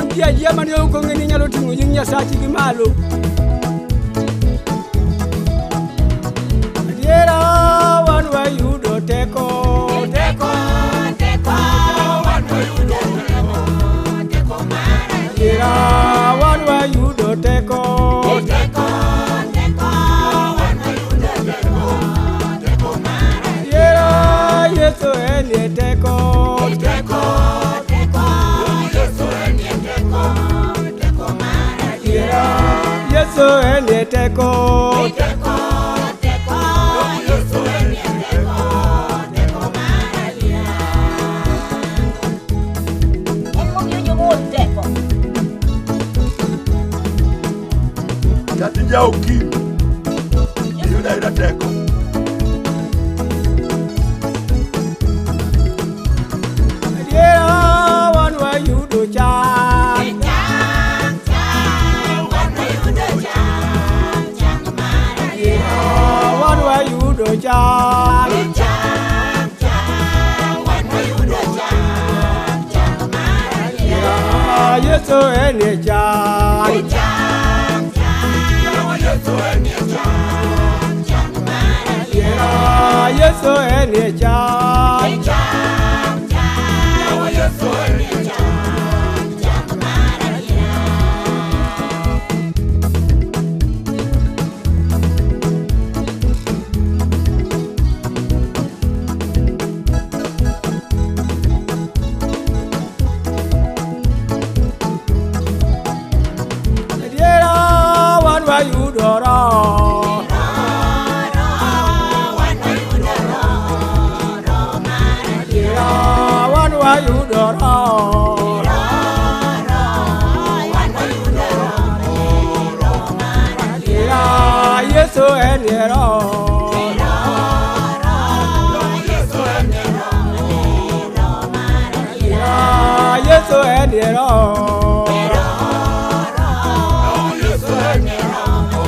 Wan ji ajia mane ok ong'e ni nyalo ting'o nying Nyasachi gi malo. Adiera wan wayudo teko. Teko, teko, wan wayudo teko, teko mar Adiera wan wayudo teko. Teko, teko, wan wayudo teko, teko mar Adiera Yesu enie teko. Teko, teko, Yesu enie teko, teko mar Adiera Yesu enie teko. Teko, teko, Yesu enie teko, teko mar adiera. En momiyo jomol teko. Jatija okim. Iyudo ayuda teko. Adiera wan wayudo chang. Chang, chang, wan wayudo chang, chang mar adiera. Wan wayudo chang. Chang, chang, wan wayudo chang, chang mar adiera. Yesu enie chang. Chang, chang, Yesu enie chang, chang mar adiera. Yesu enie chang. Chang, chang, Yesu enie chang, chang mar adiera. Adiera wan wayudo roho. Wan wayudo roho, roho mar adiera. Adiera wan wayudo roho. Wan wayudo roho, roho mar adiera. Adiera Yesu enie roho. Yesu enie roho, roho mar adiera. Yesu enie roho. Yesu enie roho,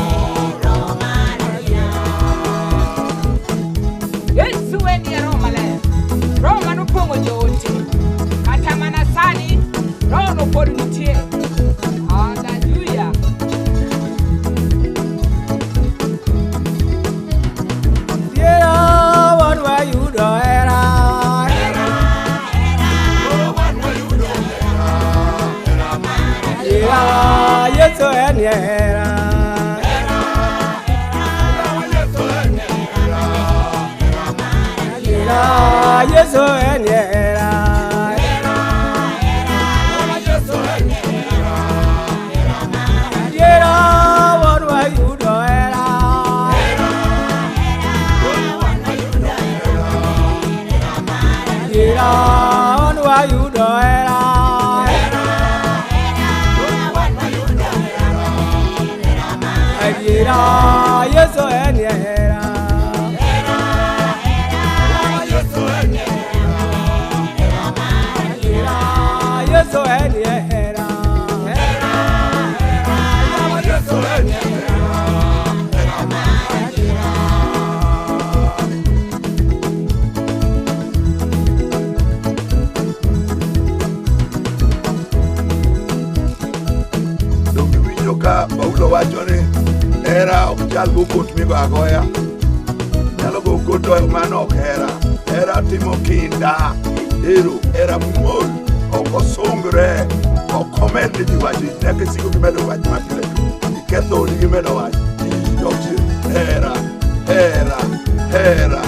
roho mar adiera. Yesu enie roho maler. Roho manopong'o joote. Kata mana sani, roho no pod nitie. Hallelujah. Adiera wan wayudo hera. Wan wayudo hera, hera mar Adiera Yesu enie hera. Yesu enie hera, hera mar Adiera Yesu enie hera. Yesu enie hera, hera mar Adiera wan wayudo hera. Wan wayudo hera, hera mar Adiera wan wayudo hera. Wan wayudo hera, hera mar Adiera Yesu enie hera. Yesu enie hera, hera mar Adiera Yesu enie hera. Yesu enie hera, hera mar adiera. Donge iwinjo ka Paulo wacho ni hera ok chal gokot migo agoya. Nyalo go okot to mano ok hera. Hera timo kinda. Ero hera muol ok osungre ok omed ne ji wach nyaka isiko gimedo wach mapile iketho odi gimedo wach dok chien hera hera hera.